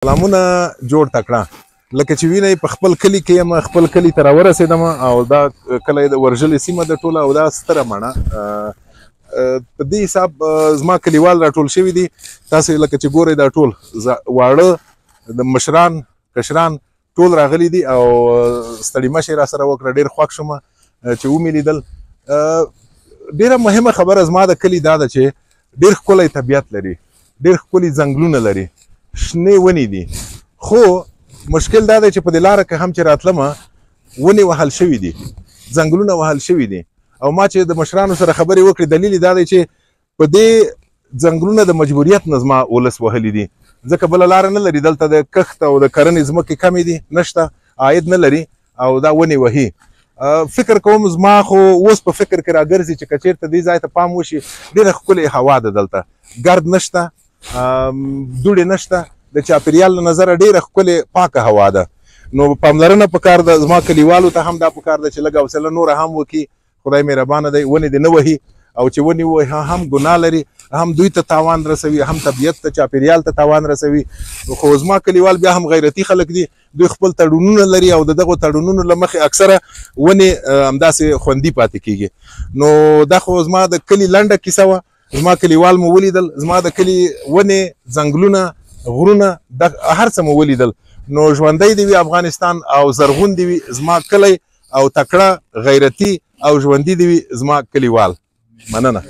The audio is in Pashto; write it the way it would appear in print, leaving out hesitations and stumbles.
سلامونه، جوړ تکړه. لکه چې وینئ، په خپل کلي کې یم، خپل کلي ته راورسېدم او دا کلی د ورژلې سیمه ده ټوله او دا ستره مڼه. په دې حساب زما کلیوال راټول شوي دي. تاسې لکه چې ګورئ، دا ټول واړه، د مشران کشران ټول راغلي دي او ستړي مشي را سره وکړه. ډېر خوښ شوم چې ومې لیدل. ډېره مهمه خبره زما د کلي دا ده چې ډېر ښکلی طبیعت لري، ډېر ښکلي ځنګلونه لري، شنې ونې دي. خو مشکل دا دی چې په دې لاره کې هم چې راتلم، ونې وهل شوي دي، ځنګلونه وهل شوي دي. او ما چې د مشرانو سره خبرې وکړې، دلیل یې دا دی چې په دې ځنګلونه د مجبوریت نه زما ولس وهلي دي، ځکه بله لاره نه لري. دلته د کښت او د کرنې ځمکې کمې دي، نشته، عاید نه لري او دا ونې وهي. فکر کوم، زما خو اوس په فکر کې راګرځي چې که چېرته دې ځای ته پام وشي، ډېره ښکلې هوا ده دلته، ګرد نشته، دوړې نشته، د چاپیریال له نظره ډېره ښکلې پاکه هوا ده. نو پاملرنه پکار ده. زما کلیوالو ته هم دا پکار ده چې لږ حوصله نوره هم وکړي. خدای مهربانه دی، ونې دې نه وهي او چې ونې ووهي هم ګناه لري، هم دوی ته تاوان رسوي، هم طبیعت ته، چاپیریال ته تاوان رسوي. خو زما کلیوال بیا هم غیرتي خلک دي، دوی خپل تړونونه لري او د دغو تړونونو له مخې اکثره ونې همداسې خوندي پاتې کیږي. نو دا خو زما د کلي لنډه کیسه وه. زما کلیوال مو ولیدل، زما د کلي ونې، ځنګلونه، غرونه، د هر څه مو ولیدل. نو ژوندی دی وي افغانستان او زرغون دی وي زما کلی او تکړه، غیرتي او ژوندي دی وي زما کلیوال. مننه.